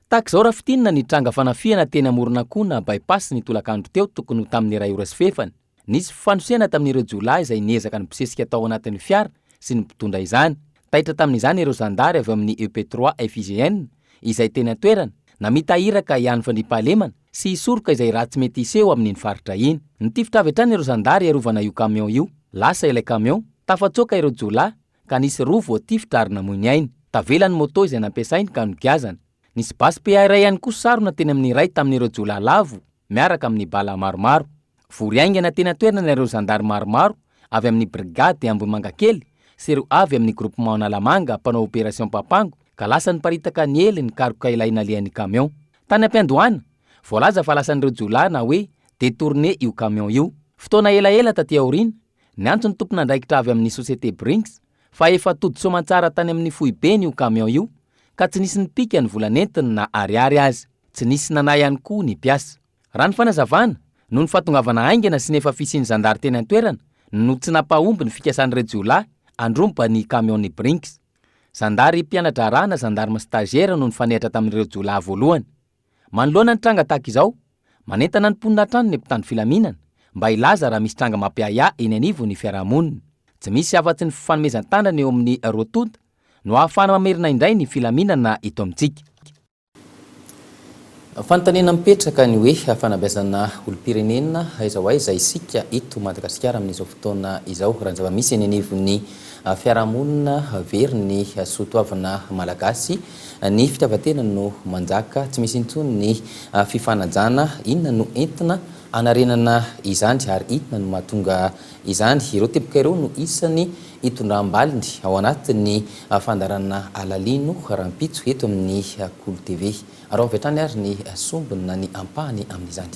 Speaker 6: Tahaka izao raha fintinina ny tranga fanafihana teny Amoronakona By-pass ny tolakandro teo tokony ho tamin'ny iray ora sy fahefany. Nisy fifanosehana tamin'ireo jiolahy izay niezaka nibosesika tao anatin'ny fiara sy ny mpitondra izany. Taitra tamin'izany ireo zandary avy ao amin'ny EP trois FIGN izay teny an-toerana, namita iraka hiano fandriampahalemana sy hisoroka izay ratsy mety hiseho amin'iny faritra iny. Nitifitra avy hatrany ireo zandary hiarovana io camion io. Lasa ilay camion, tafatsoaka ireo jiolahy ka nisy roa voatifitra ary namoy ny ainy. Tavela ny moto izay nampiasainy ka nogiazana. Nisy basy PA iray ihany koa sarona teny amin'ny iray tamin'ireo jiolahy lavo miaraka amin'ny bala maromaro. Vory haingana teny an-toerana ireo zandary maromaro avy amin'ny brigady Ambohimangakely sy ireo avy amin'ny groupement Analamanga mpanao opération Papango ka lasa niparitaka niely nikaroka ilay nalehan'ny camion. Tany am-piandohana, voalaza fa lasan'ireo jiolahy na hoe détourné io camion io. Fotoana elaela taty aoriana, niantso ny tompon'andraikitra avy amin'ny société Brinks fa efa tody soamantsara tany amin'ny foibeny io camion io ka tsy nisy nipika ny vola nentiny na ariary aza. Tsy nisy nanahy ihany koa ny mpiasa. Raha ny fanazavana, noho ny fahatongavana haingana sy ny efa fisian'ny zandary teny an-toerana no tsy nampahomby ny fikasan'ireo jiolahy handromba ny camion-n'ny Brinks. Zandary mpiana-draharaha na zandarme stagiaire no nifanehatra tamin'ireo jiolahy voalohany. Manoloana ny tranga tahaka izao, manentana ny mponina hatrany ny mpitandro filaminana mba hilaza raha misy tranga mampiahiahy eny anivon'ny fiarahamonina. Tsy misy afa-tsy ny fifanomezan-tanana eo amin'ny roa tonta. no ahafahana mamerina indray ny filaminana eto amintsika. Fanontaniana mipetraka ny hoe fanabeazana olom-pirenena aiza ho aiza isika eto Madagasikara amin'izao fotoana izao? Raha ny zava-misy eny anivon'ny fiarahamonina, very ny soatoavina malagasy, ny fitiavan-tena no manjaka, tsy misy intsony ny fifanajana. Inona no entina hanarenana izany ary inona no mahatonga izany? Ireo teboka ireo no isany hitondram-baliny ao anatin'ny fandaharana Alalino rahampitso eto amin'ny Kolo TV. Araho avy hatrany ary ny sombiny na ny ampahany amin'izany.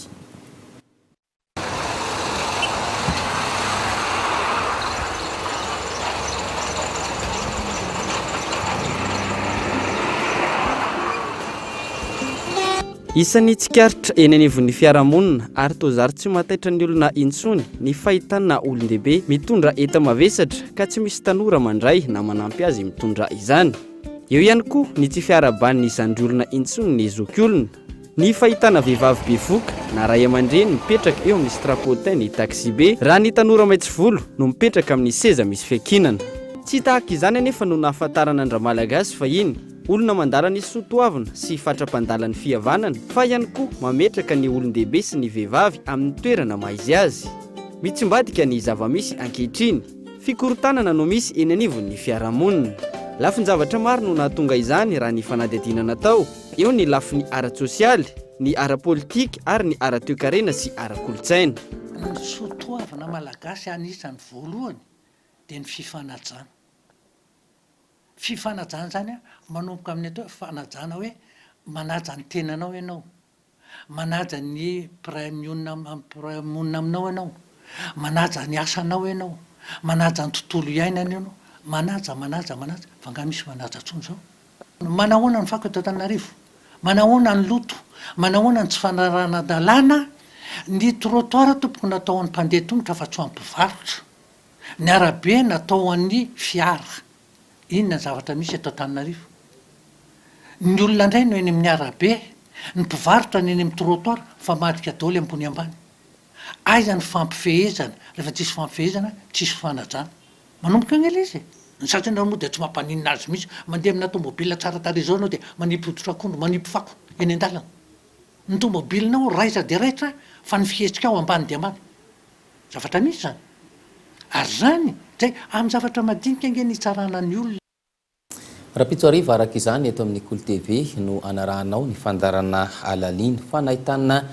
Speaker 5: Isan'ny tsikaritra eny anivon'ny fiarahamonina ary toa zary tsy mahataitra ny olona intsony ny fahitana olon-dehibe mitondra enta-mavesatra ka tsy misy tanora mandray na manampy azy mitondra izany. Eo ihany koa ny tsy fiarahaban'ny zandriolona intsony ny zokiolona. Ny fahitana vehivavy bevoka na ray aman-dreny mipetraka eo amin'ny strapontin ny taxibe raha ny tanora maitso volo no mipetraka amin'ny seza misy fiankinana. Tsy tahaka izany anefa no nahafantarana an-dRamalagasy fahiny. Olona mandala ny soa toavina sy fatra-pandala ny fihavanana fa ihany koa mametraka ny olon-dehibe sy ny vehivavy amin'ny toerana maha izy azy. Mitsimbadika ny zava-misy ankehitriny. Fikorontanana no misy eny anivon'ny fiarahamonina. Lafin-javatra maro no nahatonga izany raha ny fanadihadiana natao, eo ny lafiny ara-tsosialy, ny ara-politika ary ny ara-toekarena sy ara-kolontsaina.
Speaker 3: Ny soa toavina malagasy anisan'ny voalohany dia ny fifanajana. Fifanajana izany an, manomboka amin'ny atao hoe fanajana hoe manaja ny tenanao ianao, manaja ny mpiray mionona mpiray monina aminao ianao, manaja ny asanao ianao, manaja ny tontolo iainana ianao, manaja, manaja, manaja, fa angaha misy manaja intsony izao? Manahoana ny fako eto Antananarivo? Manahoana ny loto? Manahoana ny tsy fanarahan-dalàna? Ny trottoir tompoko natao ho an'ny mpandeha tongotra fa tsy ho an'ny mpivarotra. Ny arabe natao ho an'ny fiara. Inona ny zavatra misy eto Antananarivo? Ny olona indray no eny amin'ny arabe, ny mpivarotra no eny amin'ny trottoir, mifamadika daholo ambony ambany. Aiza ny fampifehezana? Rehefa tsisy fampifehezana, tsisy fanajana. Manomboka eo ilay izy e! Ny sasany ary moa dia tsy mampaninona azy mihitsy. Mandeha amina tomobile tsara tarehy izao ianao dia manipy hoditr'akondro, manipy fako eny an-dalana. Ny tomobilinao raitra dia raitra fa ny fihetsikao ambany dia ambany. Zavatra misy izany. Ary izany, izay, amin'ny zavatra madinika ange ny hitsarana ny olona.
Speaker 6: Rahampitso hariva araka izany eto amin'ny Kolo TV no anarahanao ny fandaharana Alalino. Fa nahitana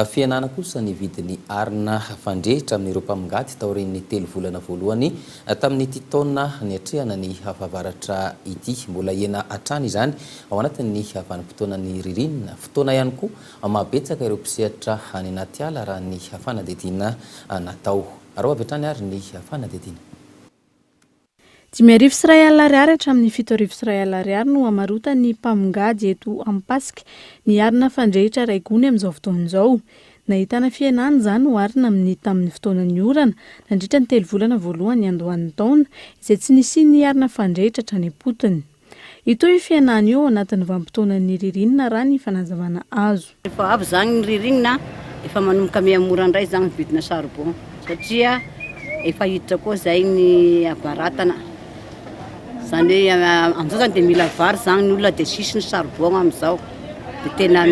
Speaker 6: fihenana kosa ny vidin'ny arina fandrehitra amin'ireo mpamongady taorian'ny telo volana voalohany tamin'ity taona niatrehana ny fahavaratra ity. Mbola hihena hatrany izany ao anatin'ny vanim-potoanan'ny ririnina. Fotoana ihany koa Mahabetsaka ireo mpisehatra any anaty ala raha ny fanadihadiana natao. Araho avy hatrany ary ny fanadihadiana.
Speaker 22: 1500 ariary hatramin'ny 7100 ariary no hamarotan'ny mpamongady eto Ampasika ny arina fandrehitra iray gony amin'izao fotoana izao. Nahitana fihenana izany oharina amin'ny tamin'ny fotoanan'ny orana nandritra ny telo volana voalohany niandohan'ny taona izay tsy nisian'ny arina fandrehitra hatrany am-potony. Hitohy io fihenana io ao anatin'ny vanim-potoanan'ny ririnina raha ny fanazavana azo.
Speaker 23: Rehefa avy izany ny ririnina efa manomboka mihamora indray izany ny vidina charbon satria efa hiditra koa izay ny havaratana. Izany hoe amin'izao izany dia mila vary izany ny olona dia tsisy ny charbon amin'izao. Dia tena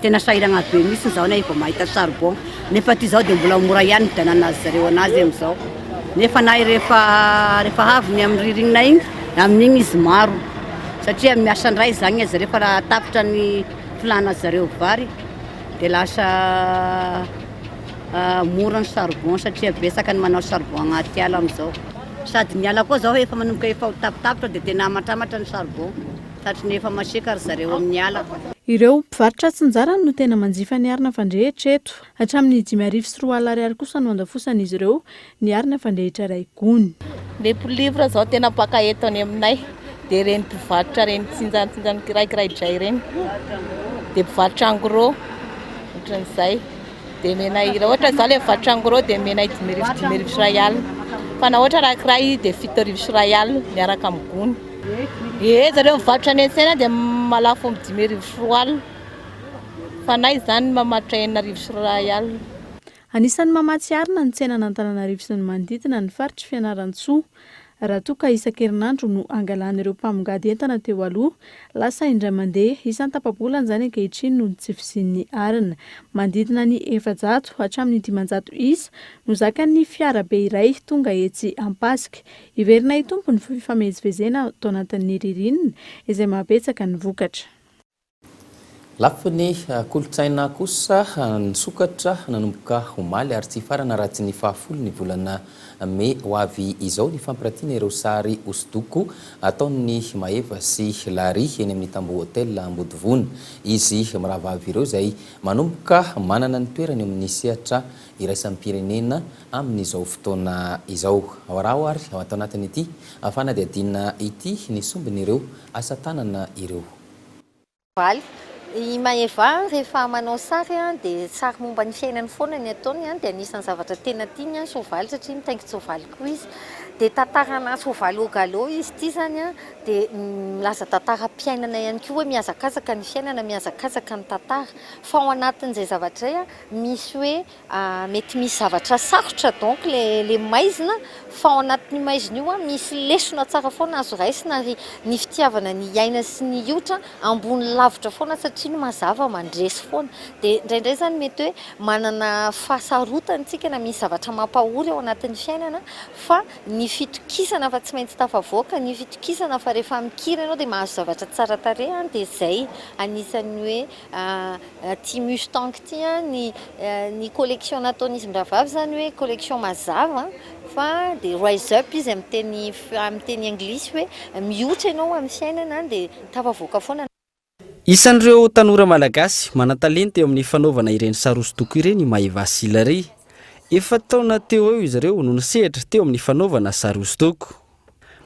Speaker 23: Tena sahiragna be mihitsy zaho ne vao mahita charbon nefa aty zao de mbola mora ihany mividianana azy zareo anazy amizao nefa na rehefa rehefa avy ny amin'ny ririnina igny amin'igny izy maro satria miasa ndray zagny zareo fa raha tapitra ny filana zareo vary de lasa mora ny charbon satria betsaka ny manao charbon agnaty ala amizao sady ny ala koa zao efa manomboka efa ho tapitapitra de tena amatramatra ny charbon. Tratry ny efa masiaka ry zareo amin'ny ala.
Speaker 22: Ireo mpivarotra atsinjarany no tena manjifa ny arina fandrehitra eto. Hatramin'ny 2005 ariary kosa no andafosan'izy ireo ny arina fandrehitra iray gony.
Speaker 24: Le polivre zao tena mpaka eto any aminay de reny mpivarotra reny tsinjantsinjany kiraikiraidray reny de mpivarotra en gros ohatran'izay de omenay raha ohatra zao le mivarotra en gros de omenay 1550 fa na ohatra raha kiray de 2170 miaraka amin'ny gony. Ee zareo mivarotra any an-tsena dia mahalafo amin'ny 2005 fa anay izany mamatotra 2160.
Speaker 22: Anisan'ny mamatsy arina ny tsenan'Antananarivo sy ny manodidina ny faritr'i Fianarantsoa. Raha toa ka isan-kerinandro no angalan'ireo mpamongady entana teo aloha, lasa indray mandeha isan-tapa-bolana izany ankehitriny noho ny tsy fisian'ny arina. Manodidina ny 400 hatramin'ny 500 isa no zakan'ny fiarabe iray tonga etsy Ampasika. Hiverina hitombo ny fifamezivezena ato anatin'ny ririnina izay mahabetsaka ny vokatra.
Speaker 6: Lafiny kolontsaina kosa, nisokatra nanomboka omaly ary tsy hifarana raha tsy ny fahafolo ny volana mey ho avy izao ny fampiratiana ireo sary hosodoko ataon'i Maeva sy Larry eny amin'ny Tamboho Hotel Ambodivona. Izy mirahavavy ireo izay manomboka manana ny toerany eo amin'ny sehatra iraisam-pirenena amin'izao fotoana izao. Araho ary ato anatin'ity fanadihadiana ity ny sombin'ireo asa tanana ireo.
Speaker 2: Valy. I Maeva rehefa manao sary dia sary momba ny fiainany foana ny ataony dia anisan'ny zavatra tena tiany ny soavaly satria mitaingin-tsoavaly koa izy. Dia tantarana soavaly au galop izy ity izany dia milaza tantaram-piainana ihany koa hoe mihazakazaka ny fiainana, mihazakazaka ny tantara. Fa ao anatin'izay zavatra izay misy hoe Mety misy zavatra sarotra donc le le maizina fa ao anatin'io maizina io misy lesona tsara foana azo raisina ary ny fitiavana ny hiaina sy ny hiotra ambony lavitra foana satria ny mazava mandresy foana dia indraindray izany mety hoe manana fahasarotana isika na misy zavatra mampahory ao anatin'ny fiainana fa ny fitokisana fa tsy maintsy tafavoaka, ny fitokisana fa rehefa mikiry ianao dia mahazo zavatra tsara tarehy dia izay anisan'ny hoe Ity Mustang ity ny ny collection nataon'izy mirahavavy izany hoe collection mazava fa dia rise up izy amin'ny teny amin'ny teny anglisy hoe mihoitra ianao amin'ny fiainana dia tafavoaka foana.
Speaker 5: Isan'ireo tanora malagasy manan-talenta eo amin'ny fanaovana ireny sary hosodoko ireny i Maeva sy Hilary. Efa taona teo ho eo izy ireo no nisehatra teo amin'ny fanaovana sary hosodoko.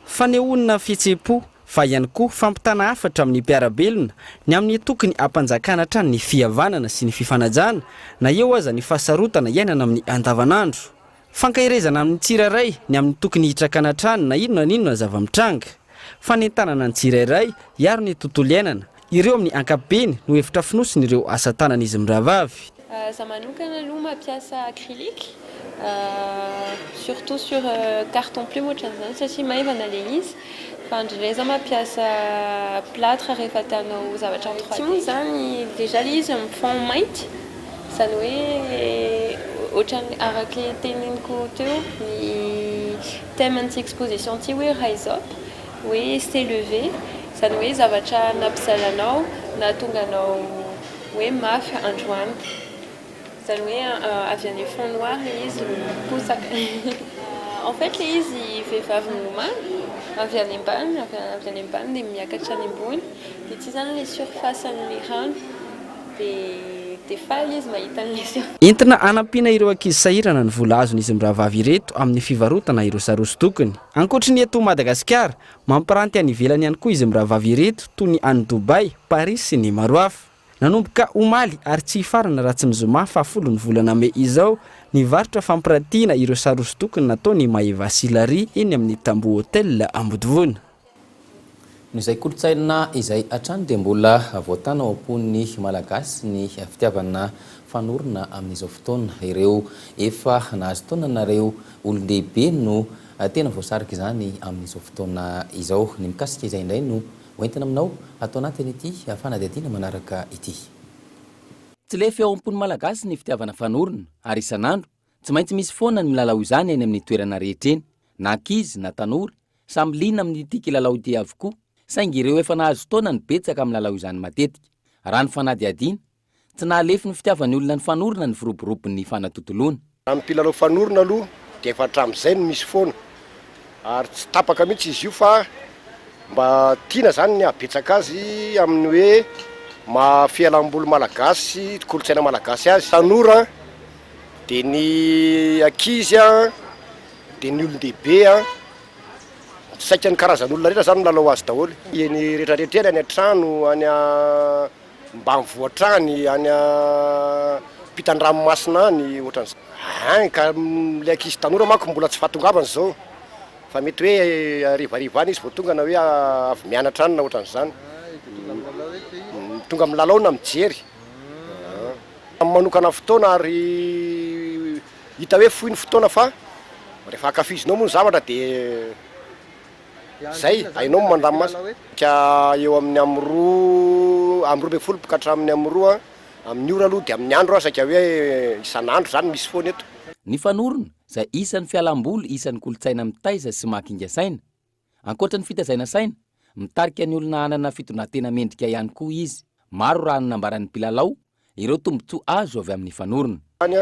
Speaker 5: Fanehoana fihetseham-po fa ihany koa fampitana hafatra amin'ny mpiara-belona ny amin'ny tokony hampanjakana hatrany ny fihavanana sy ny fifanajana na eo aza ny fahasarotana iainana amin'ny andavanandro. Fankaherezana amin'ny tsirairay ny amin'ny tokony hitrakana hatrany na inona na inona zava-mitranga. Fanentanana ny tsirairay hiaro ny tontolo iainana. Ireo amin'ny ankapobeny no hevitra fonosin'ireo asa tanan'izy mirahavavy.
Speaker 8: Za manokana aloha mampiasa acrylique, surtout sur carton plume ohatran'izany satria maivana le izy, fa indraindray za mampiasa plâtre rehefa te hanao zavatra en 3D. Ity moa izany déjà le izy amin'ny fond mainty, izany hoe ohatran'ny araka le teneniko teo ny thème an'ity exposition ity hoe rise up, hoe s'élever, izany hoe zavatra nampijaly anao, nahatonga anao hoe mafy androany. Izany hoe avy any fond noir ilay izy no miposaka. En fait ilay izy vehivavy milomano, avy any ambany, avy any ambany dia miakatra any ambony, dia ity izany ilay surface an'ilay rano, dia dia faly izy mahita an'ilay surface.
Speaker 5: Entina hanampiana ireo ankizy sahirana ny vola azon'izy mirahavavy ireto amin'ny fivarotana ireo sary hosodokony. Ankoatry ny eto Madagasikara, mampiranty any ivelany ihany koa izy mirahavavy ireto toy ny any Dubaï, Paris sy ny maro hafa. Nanomboka omaly ary tsy hifarana raha tsy ny zoma fahafolon'ny volana mey izao ny varotra fampirantiana ireo sary hosodokony nataon'i Maeva sy Larry eny amin'ny Tamboho Hotel Ambodivona.
Speaker 6: Noho izay kolontsaina izay hatrany dia mbola voatana ao am-pon'ny Malagasy ny fitiavana fanorona amin'izao fotoana. Ireo efa nahazo taona na ireo olon-dehibe no tena voasarika izany amin'izao fotoana izao. Ny mikasika izay indray no hoentina aminao ato anatin'ity fanadihadiana manaraka ity. Tsy lefy ao am-pon'ny Malagasy ny fitiavana fanorona ary isan'andro tsy maintsy misy foana ny milalao izany eny amin'ny toerana rehetra eny, na ankizy na tanora Samy liana amin'ity kilalao ity avokoa, saingy ireo efa nahazo taona no betsaka milalao izany matetika. Raha ny fanadihadiana, tsy nahalefy ny fitiavan'ny olona ny fanorona ny firoborobon'ny fanatontoloana.
Speaker 10: Raha ny mpilalao fanorona aloha dia efa hatramin'izay no misy foana ary tsy tapaka mihitsy izy io fa mba tiana izany ny hahabetsaka azy amin'ny hoe maha fialamboly malagasy, kolontsaina malagasy azy. Tanora dia ny ankizy Dia ny olon-dehibe an, saika ny karazan'olona rehetra zany milalao azy daholo. Eny rehetra rehetra eny, any an-trano, any ambanivohitra any, any ampitan-dranomasina any, ohatran'izay. Ein ka ilay ankizy tanora manko mbola tsy fahatongavana izao, fa mety hoe harivariva any izy vao tonga na hoe avy mianatra any na ohatran'izany. Tonga milalao na mijery. Manokana fotoana ary. Hita hoe fohy ny fotoana fa rehefa ankafizinao moa ny zavatra dia Zay, hainao ny mandamina azy. Ka eo amin'ny amin'ny roa, amin'ny 12 ka hatramin'ny amin'ny roa, amin'ny ora aloha dia amin'ny andro aho saika hoe isan'andro zany misy foana eto.
Speaker 6: Ny fanorona, izay isan'ny fialamboly isan'ny kolontsaina mitaiza sy mahakinga saina. Ankoatra ny fitazaina saina, mitarika ny olona hanana fitondran-tena mendrika ihany koa izy. Maro raha ny nambaran'ny mpilalao, ireo tombontsoa azo avy amin'ny fanorona.
Speaker 10: Any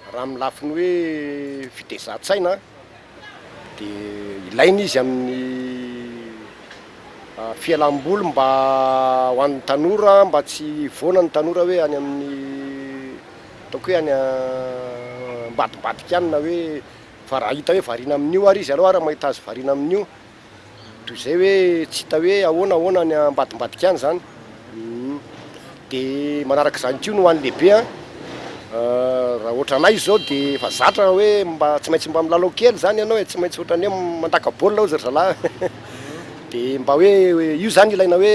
Speaker 10: raha amin'ny lafiny hoe fitezan-tsaina dia ilaina izy amin'ny fialam-boly mba ho an'ny tanora mba tsy hivoana ny tanora hoe any amin'ny ataoko hoe any ambadimbadika any na hoe Fa raha hita hoe variana amin'io ary izy, aleo ary mahita azy variana amin'io, toy izay hoe tsy hita hoe ahoana ahoana any ambadimbadika any izany. Dia manaraka izany koa ny ho an'ny lehibe an, raha ohatranay izao dia efa zatra hoe mba tsy maintsy mba milalao kely izany ianao e, tsy maintsy ohatran'ny hoe mandaka baolina hozy ry zalahy. Dia mba hoe io izany ilaina hoe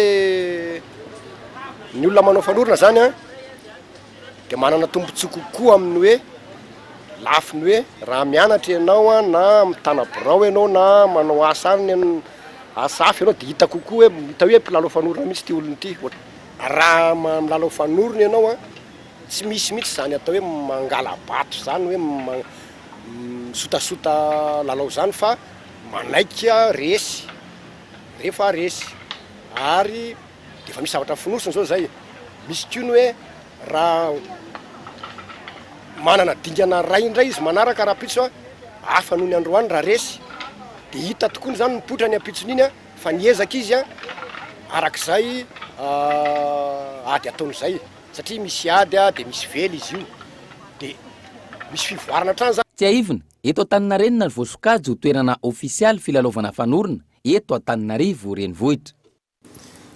Speaker 10: ny olona manao fanorona izany an, dia manana tombontsoa kokoa amin'ny hoe lafiny hoe raha mianatra ianao an, na mitana birao ianao na manao asa any asa hafa ianao dia hita kokoa hoe hita hoe mpilalao fanorona mihitsy ity olona ity. Raha milalao fanorona ianao an, tsy misy mihitsy izany atao hoe mangala-bato izany hoe misotasota lalao izany fa manaiky resy rehefa resy ary Dia efa misy zavatra fonosina izao izay. Misy koa ny hoe raha manana dingana iray indray izy manaraka rahampitso an, hafa noho ny androany raha resy. Dia hita tokoa izany mipoitra ny ampitson'iny an, fa niezaka izy an, arak'izay ady ataony izay. Satria misy ady dia misy vely izy io. Dia misy fivoarana hatrany izany.
Speaker 6: Tsiahivina, eto Antaninarenina no voasokajy ho toerana ofisialy filalaovana fanorona eto Antananarivo Renivohitra.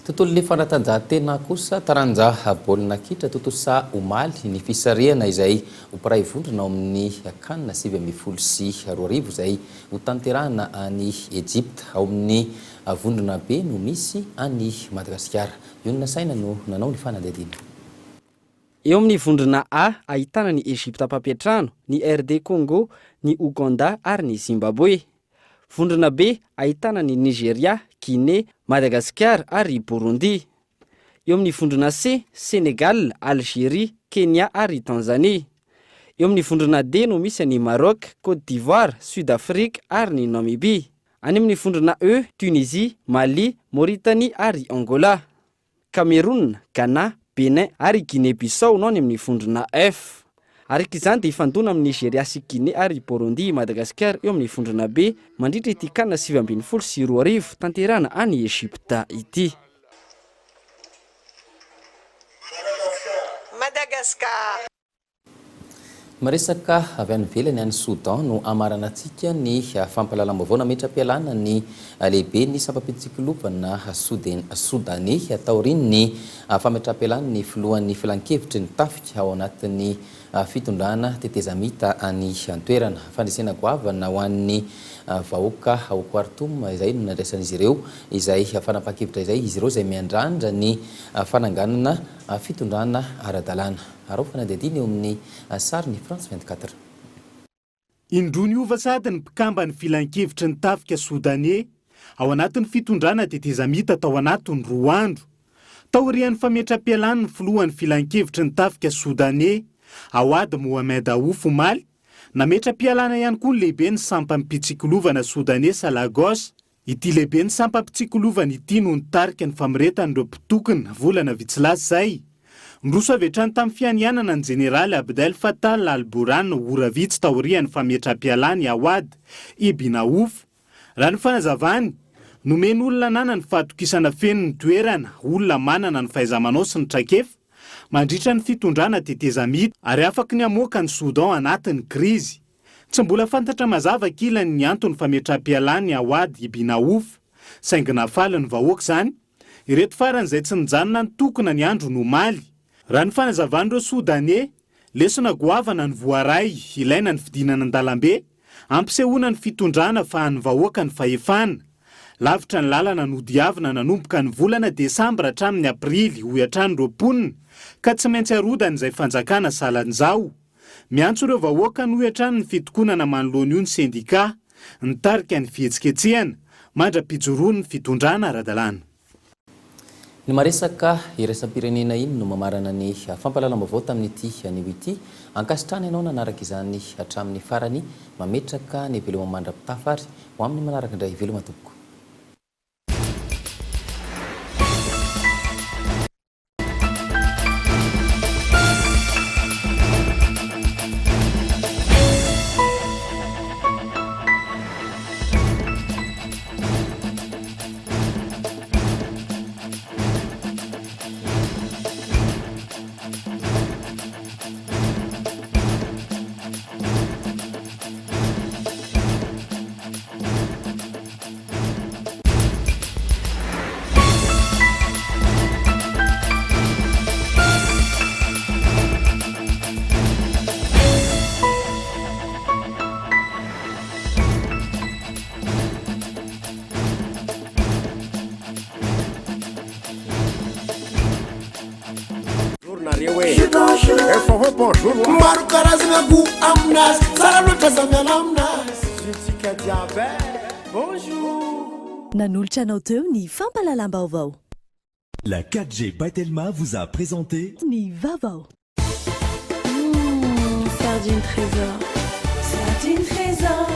Speaker 6: Tontolon'ny fanatanjahantena kosa, taranja baolina kitra, tontosa omaly ny fisarihana izay ho mpiray vondrona ao amin'ny Can 2019 izay hotanterahina any Ejipta. Ao amin'ny vondrona B no misy an'i Madagasikara. Ionona Saina no nanao ny fanadihadiana.
Speaker 5: Eo amin'ny vondrona A, ahitana ny Egypta mpampiantrano, ny RD Congo, ny Ouganda ary ny Zimbabwe. Vondrona B, ahitana an'i Nigeria, Guinée, Madagasikara ary Burundi. Eo amin'ny vondrona C, Sénégal, Algérie, Kenya ary Tanzanie. Eo amin'ny vondrona D no misy an'i Maroc, Côte d'Ivoire, Sud Afrique ary ny Namibie. Any amin'ny vondrona E, Tunisie, Mali, Mauritanie ary Angola. Cameroun, Ghana, Bénin ary Guinée Bissau no any amin'ny vondrona F. Araka izany dia hifandona amin'i Nigeria sy Guinée ary Burundi i Madagasikara eo amin'ny vondrona B mandritra ity Can 2019 tanterahana any Egypta ity.
Speaker 7: Madagascar.
Speaker 6: Miresaka avy any ivelany any Soudan no hamaranantsika ny fampahalalam-baovao. Nametra-pialana ny lehiben'ny sampam-pitsikilovana Sodaney taorian'ny fametraham-pialan'ny filohan'ny filankevitry ny tafika ao anatin'ny fitondrana tetezamita any an-toerana. Fandresena goavana ho an'ny vahoaka ao Khartoum izay no nandraisan'izy ireo izay fanapahan-kevitra izay, izy ireo izay miandrandra ny fananganana fitondrana ara-dalàna. Araho fanadihadiana eo amin'ny sarin'ny France 24.
Speaker 12: Indroa niova sady ny mpikamban'ny filankevitry ny tafika Sodaney ao anatin'ny fitondrana tetezamita tao anatin'ny roa andro. Taorian'ny fametram-pialan'ny filohan'ny filankevitry ny tafika Sodaney, Awad Mohamed Aouf omaly, nametra-pialana ihany koa ny lehiben'ny sampam-pitsikilovana Sodaney Salah Gosh, Ity lehiben'ny sampam-pitsikolovana ity no nitarika ny famoretan'ireo mpitokona, volana vitsy lasa izay. Niroso avy hatrany tamin'ny fianianana ny jeneraly Abdel Fattah al-Burhan ora vitsy taorian'ny fametram-pialany i Awad Ibn Auf. Raha ny fanazavany, nomeny olona ananany fahatokisana feno ny toerana, olona manana ny fahaiza-manao sy ny traikefa, mandritra ny fitondrana tetezamita, ary afaky ny hamoaka an'i Soudan anatin'ny krizy. Tsy mbola fantatra mazava ankilany ny antony fametraham-pialany Awad Ibn Auf, saingy nahafaly ny vahoaka izany. Ireto farany izay tsy nijanona nitokona ny androny omaly. Raha ny fanazavan'ireo Sodaney, lesona goavana ny voaray, ilaina ny fidinana an-dalambe, hampisehoana ny fitondrana fa an'ny vahoaka ny fahefana. Lavitra ny lalana nodiavina nanomboka ny volana desambra hatramin'ny aprily, hoy hatrany ireo mponina, ka tsy maintsy arodana izay fanjakana salan'izao. Miantso ireo vahoaka hanohy hatrany ny fitokonana manoloana io ny sendikà nitarika ny fihetsiketsehana. mandra-pijoroan'ny fitondrana ara-dalàna.
Speaker 6: Ny maresaka iraisam-pirenena iny no mamarana ny fampahalalam-baovao tamin'ity anio ity. Ankasitrahana ianao nanaraka izany hatramin'ny farany. Mametraka ny veloma mandra-pitafa ary ho amin'ny manaraka indray. Veloma tompoko.
Speaker 1: Maro karazagna goût aminazy Tsara loatra za miala aminazy Jus-tsika jiaby eh Bonjour
Speaker 9: Nanolotra anao teo ny fampahalalam-baovao.
Speaker 20: La 4G by Telma vous a présenté.
Speaker 9: Ny vaovao.
Speaker 4: Humm sardine trésor. Sardine trésor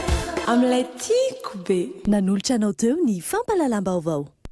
Speaker 4: amin'ilay tiako be.
Speaker 9: Nanolotra anao teo ny fampahalalam-baovao.